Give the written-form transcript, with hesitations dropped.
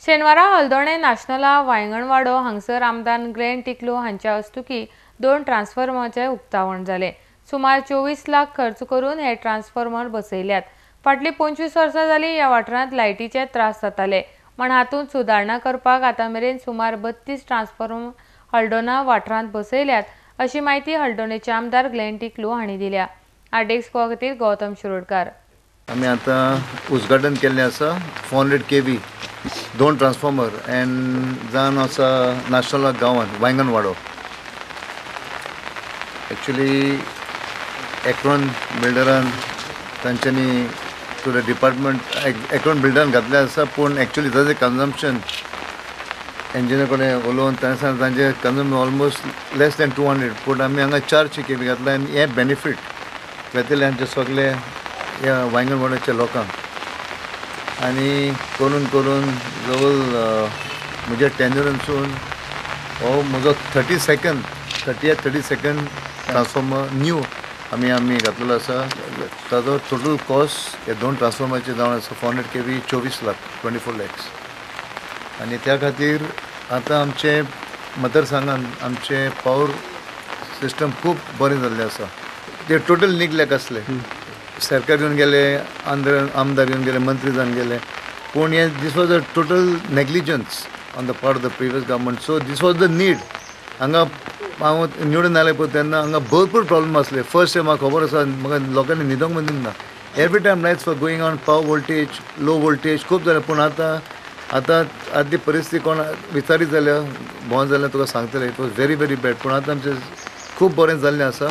शेनवारा हल्दोणे नाशनला वायंगणवाडो हांगसर आमदार ग्लेन टिकलो हांच्या हस्तुकी दोन ट्रान्सफॉर्मरचें उक्तावण जालें. सुमार 24 लाख खर्च करून हे ट्रान्सफॉर्मर बसयल्यात. फाटलीं 25 वर्सां जालीं ह्या वाठारांत लायटीचे त्रास जाताले, म्हण हातूंत सुदारणा करपाक आतां मेरेन सुमार 32 ट्रान्सफॉर्मर हल्दोणा वाठारांत बसयल्यात, अशी म्हायती हल्दोणेचे आमदार ग्लेन टिकलो हांणी दिल्या. आरडीएक्स गोवा खातीर गौतम शिरोडकार. आमी आतां उद्घाटन केल्लें आसा 400 kV दोन ट्रान्सफॉर्मर एंड जावन आसा नाशनला गांवांत वायंगणवाडो. एक्चुली एक्रोन बिल्डरान तांच्यांनी टू the department एक्रोन बिल्डरान घातलें आसा, पूण एक्चुली ताजें कन्जम्पशन इंजिनियर कडेन उलोवन ताणें सांगलें तांचें कन्जम्पशन ऑलमोस्ट लेस दॅन 200, पूण आमी हांगा 400 kV घातला आनी हें बेनिफीट वेतले आमचे सगळे ह्या वायंगणवाड्याच्या लोकांक. आनी करून करून जवळ म्हज्या टेन्युरानसून हो म्हजो 32nd transformer new आमी घातलेलो आसा. ताजो टोटल कॉस्ट ह्या दोन ट्रान्सफॉर्मराचे जावन आसा 400 kV 24 lakh 24 lakhs. आनी त्या खातीर आतां आमचें मतदारसंघान आमचें पावर सिस्टम खूब बरें जाल्लें आसा. ते टोटल निग्लेक्ट आसले, सरकार येवन गेले, आमदार येवन गेले, मंत्री जावन गेले, पूण हें this was a total negligence on the part of the previous government. So this was the need. हांगा हांव निवडून आयलें पळय तेन्ना हांगा भरपूर प्रॉब्लम आसले. फर्स्ट टायम म्हाका खबर आसा, म्हाका लोकांनी न्हिदोंक म्हण दिना. Every time lights were going on, power voltage, low voltage खूब जालें. पूण आतां आतां आदली परिस्थिती कोण विचारीत जाल्यार भोंवत जाल्यार तुका सांगतले it was very very bad. पूण आतां आमचें खूब बरें जाल्लें आसा.